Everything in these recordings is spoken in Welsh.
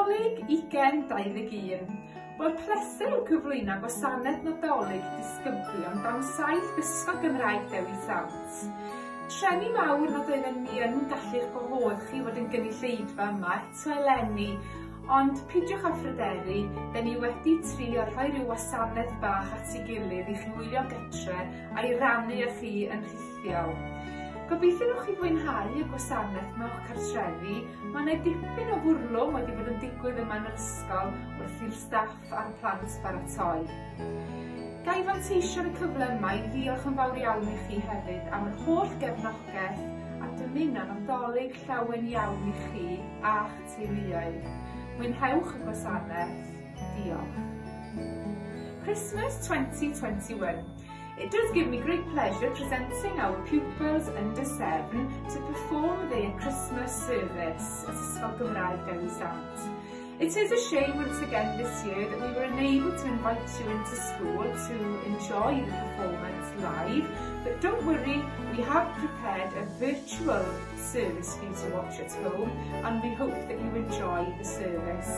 Nadolig 2021. Wel, pleser yw cyflwyno gwasanaeth Nadolig disgyblion dan 7 Ysgol Gymraeg Dewi Sant. Treni mawr nad oedden ni yn gallu'ch gwahodd chi fod yn gynulleidfa yma eto eleni, ond pidiwch â phryderu, da ni wedi trio rhoi rhyw wasanaeth bach at ei gilydd i chi wylio gytre a'i rannu â chi yn rhithiol. Gobeithio newch chi fwynhau y gwasanaeth yma o'ch cartrefi. Mae yna dipyn o fwrlwm wedi bod yn digwydd yma yn yr ysgol wrth i'r staff a'r plant baratoi. Ga i fanteisio ar y cyfle yma i ddiolch yn fawr iawn i chi hefyd am yr holl gefnogaeth a dymuno Nadolig llawen iawn i chi a'ch teuluoedd. Mwynhewch y gwasanaeth. Diolch. Christmas 2021. It does give me great pleasure presenting our pupils under 7 to perform their Christmas service at Ysgol Gymraeg Dewi Sant. It is a shame once again this year that we were unable to invite you into school to enjoy the performance live, but don't worry, we have prepared a virtual service for you to watch at home, and we hope that you enjoy the service.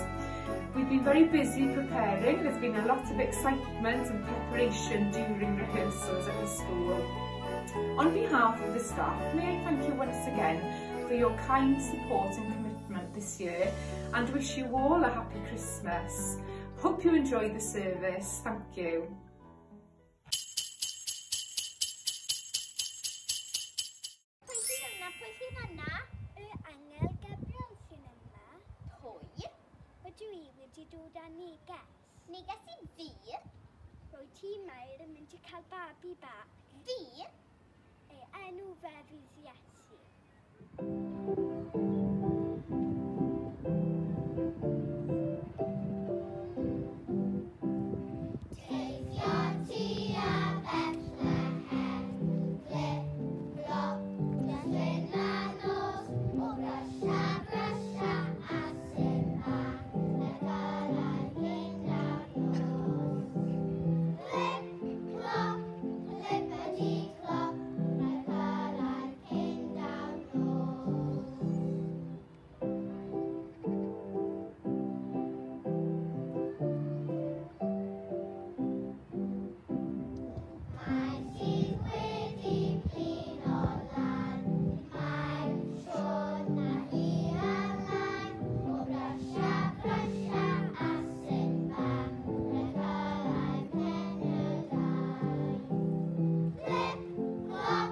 We've been very busy preparing. There's been a lot of excitement and preparation during rehearsals at the school. On behalf of the staff, may I thank you once again for your kind support and commitment this year and wish you all a happy Christmas. Hope you enjoy the service. Thank you. Pwy sydd yna? Pwy sydd yna? Y angel Gabriel sy'n yma. Pwy? Ydw i wedi dod â neges. Neges i fi? Rwy ti, Mair, yn mynd i cael babi bach. Fi? Ei enw fe fydd Iesu. Teithio tua Bethlehem, glip, glop, glyn a nos, o Brysia, Brysia a Simba, y gyrraedd cyn daw'r nos. Glip, glop, clipity clop, y cyrraedd cyn daw'r nos. Mae sydd wedi blino lan, mae'n siŵr na hir ymlaen, o Brysia, Brysia a Simba, y cyrraedd pen y daith. Glip, glop,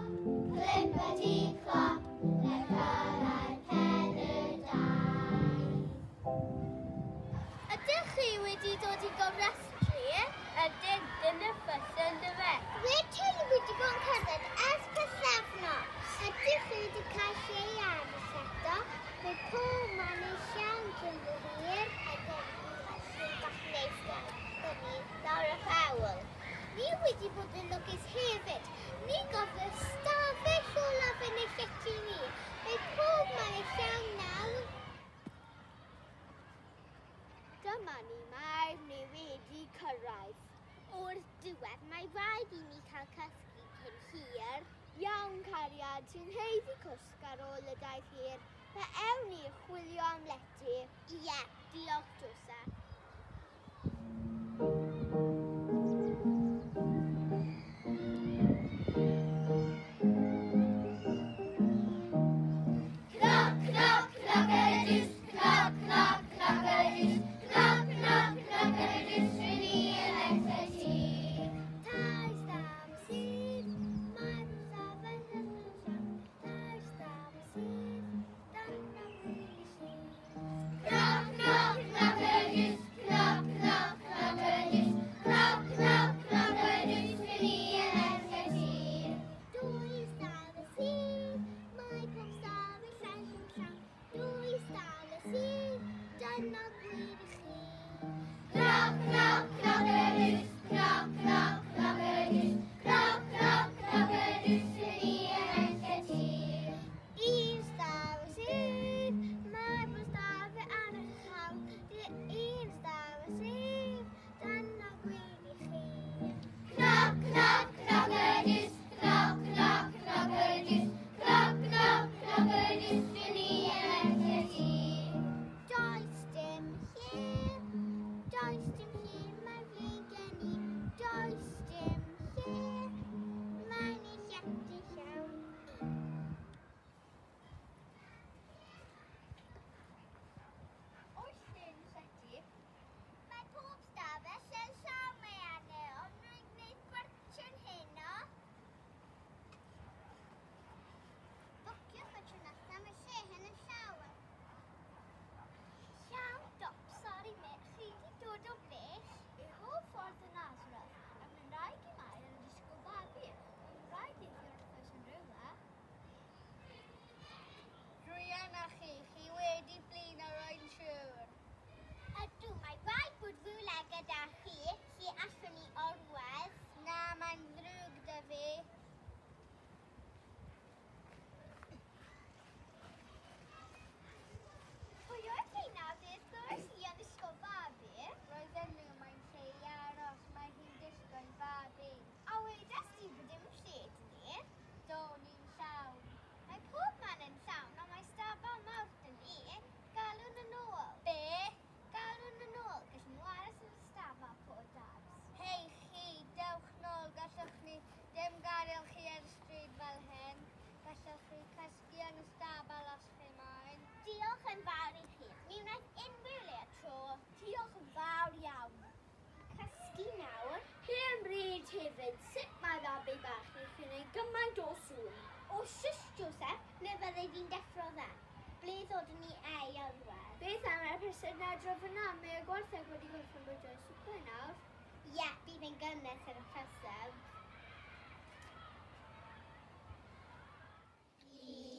clipity clop, y cyrraedd pen y daith. Ydych chi wedi dod i gofrestru? Ydyn, dyna ffys yn dyfe. Mae teulu wedi bod yn cerdded ers pythefnos. Ydych chi wedi cael lle i aros eto? Mae pob man yn llawn cyn bo hir. Ydyn, ni'n cael lle bach neis gan ni lawr y hewl. Ni wedi bod yn lwcus hefyd. Ni gafodd y stafell olaf yn y llety ni. Mae pob man yn llawn nawr. Dyma ni, Mair, ni wedi cyrraedd. O'r diwedd, mae rhaid i ni cael cysgu cyn hir. Iawn, cariad, ti'n haeddu cwsg ar ôl y daith hir. Fe ewn ni chwilio am lety. Ie, diolch, Joseph. Knock, knock, knock at the drws. Knock, knock, knock at the drws. Knock, knock, knock at the drws. Rydyn ni yn eich tŷ. Tair stam sydd, mae'r stafell yn llawn. Tair stam sydd, dan am rili sydd. Knock, knock, knock at the drws. ddod yn ei Iorwerth. Beth am y person na draw fyna? Mae y gwartheg wedi gorffen bwyta swper nawr. Ie, bydd yn gynnes yn y preseb.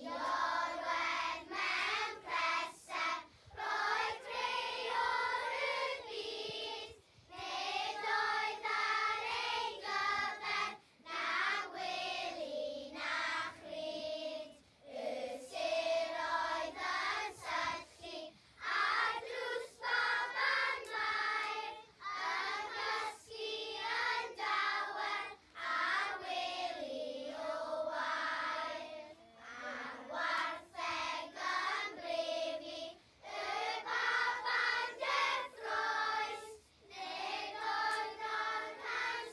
Iorwerth mewn preseb, roedd creor y byd. Nid oedd ar ei gyfer na gwely na chryd. Y sir oedd yn syllu ar drws baban Mair, yn cysgu yn dawel ar wely o wair. A'r wartheg yn brefu, y baban deffroes, nid oedd ond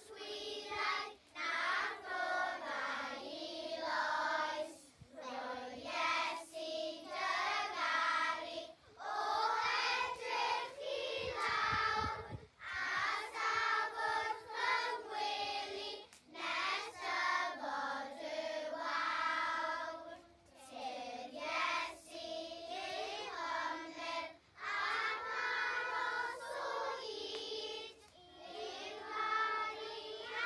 swyddau na thorau i loes. Roedd Iesu'n dy garu o edrych i lawr, a saf wrth fy ngwely nes dyfod y wawr. Tyr Iesu i'm hymyl ac aros o hyd, i'm caru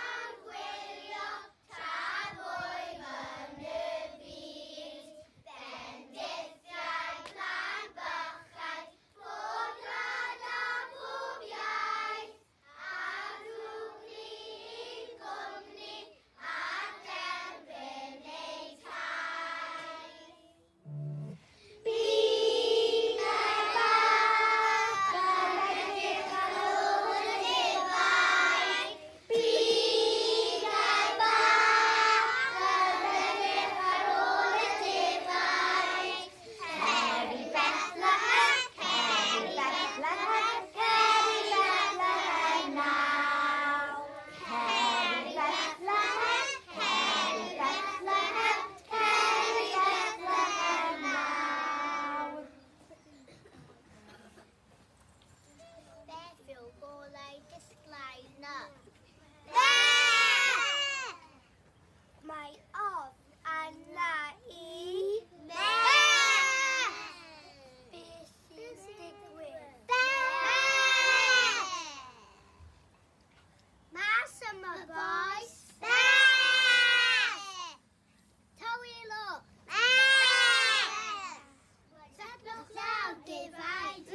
a'm gwylio tra bwyf yn y byd. Bendithiau plant bychain, pob gwlad a phob iaith, a rhwng i'n gwmni a derbyn eu taith. Bydd bach yn edrych ar ôl y defaid. Bydd bach yn edrych ar ôl y defaid. Ceri Bethlehem, ceri Bethlehem, ceri Bethlehem nawr. Ceri Bethlehem, ceri Bethlehem, ceri Bethlehem nawr. Beth yw golau disglair na? Mae ofn arna i. Beth sy'n digwydd? Mas yma, boys. Tawelwch. Setlwch lawr, defaid.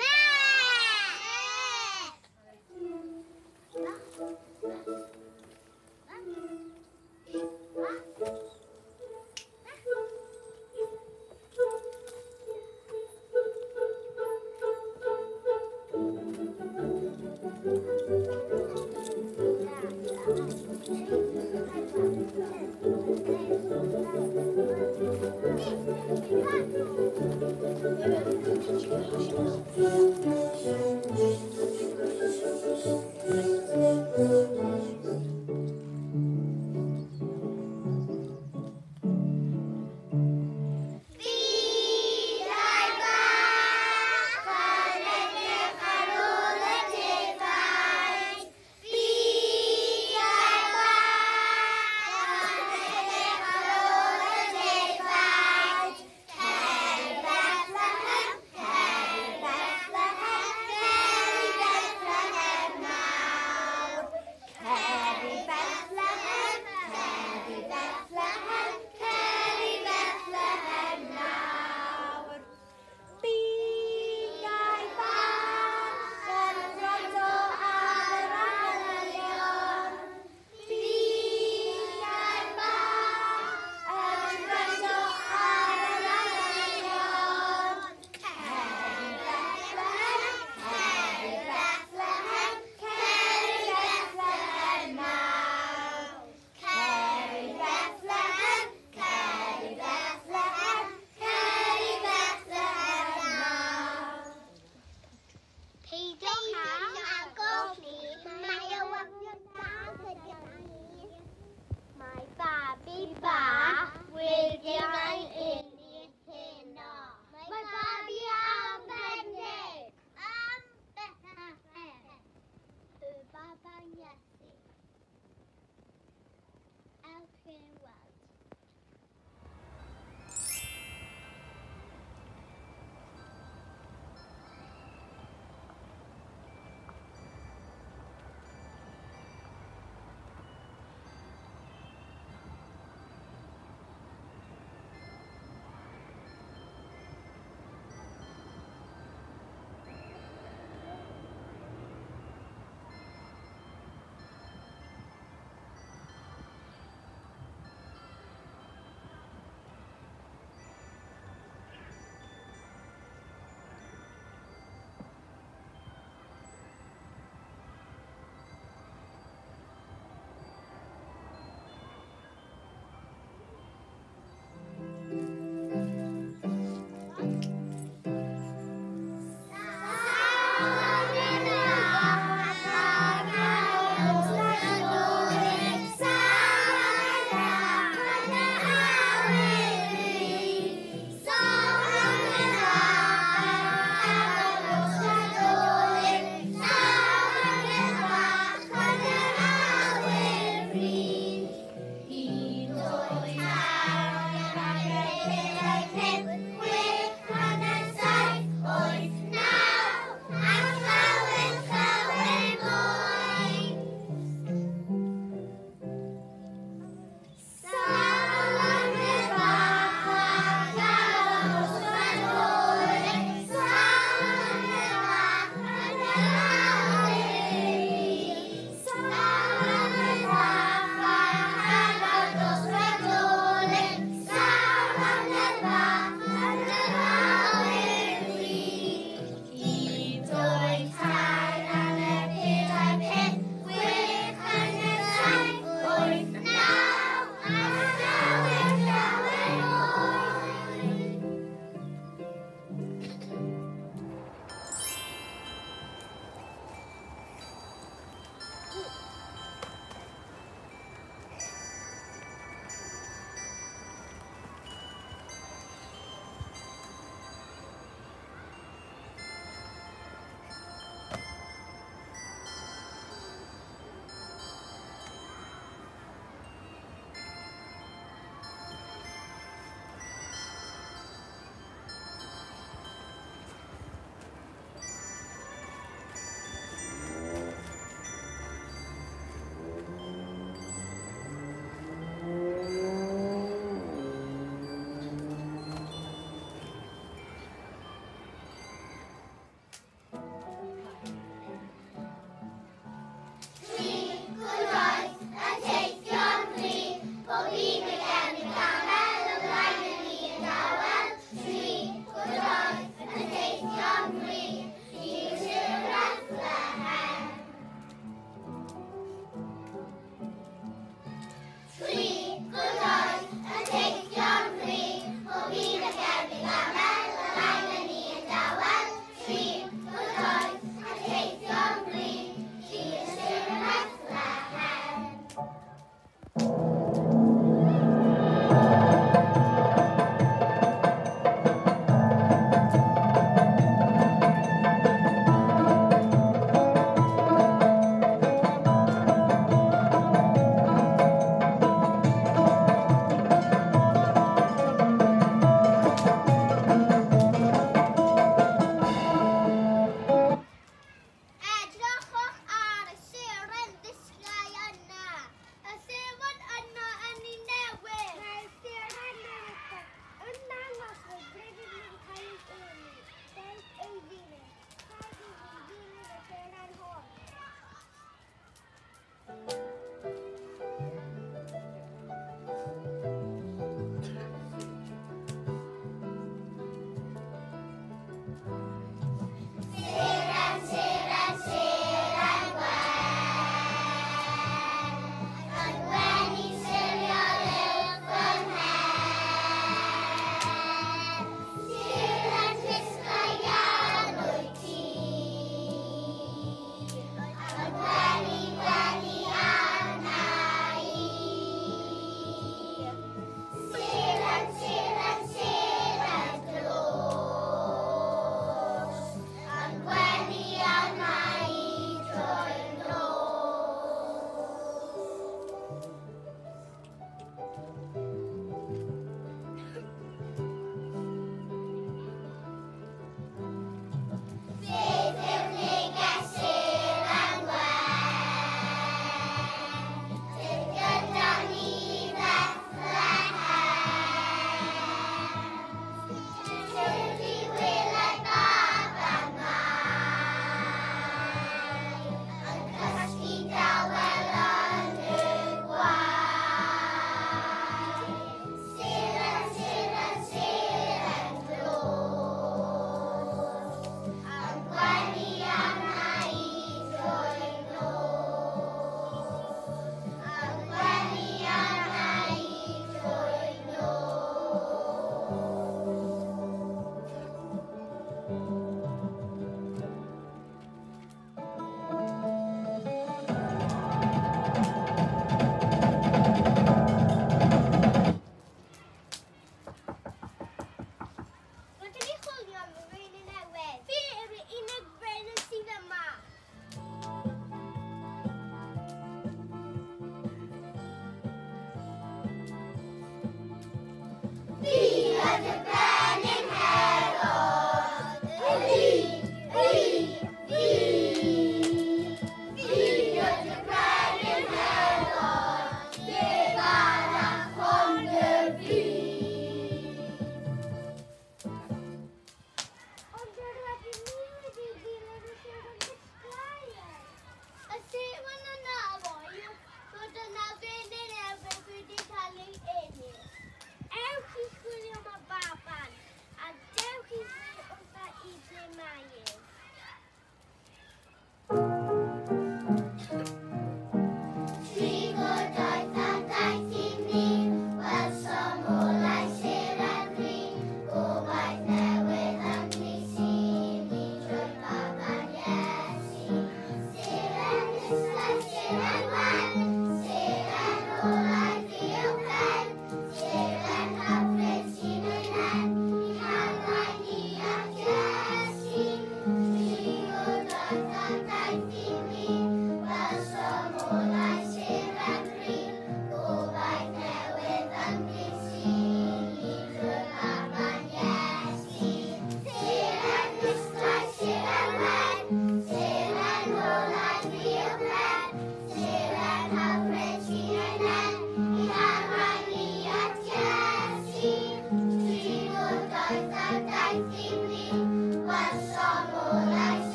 Byddai bach yn edrych ar ôl y defaid. Byddai bach yn edrych ar ôl y defaid. Ceri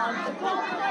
On the polka.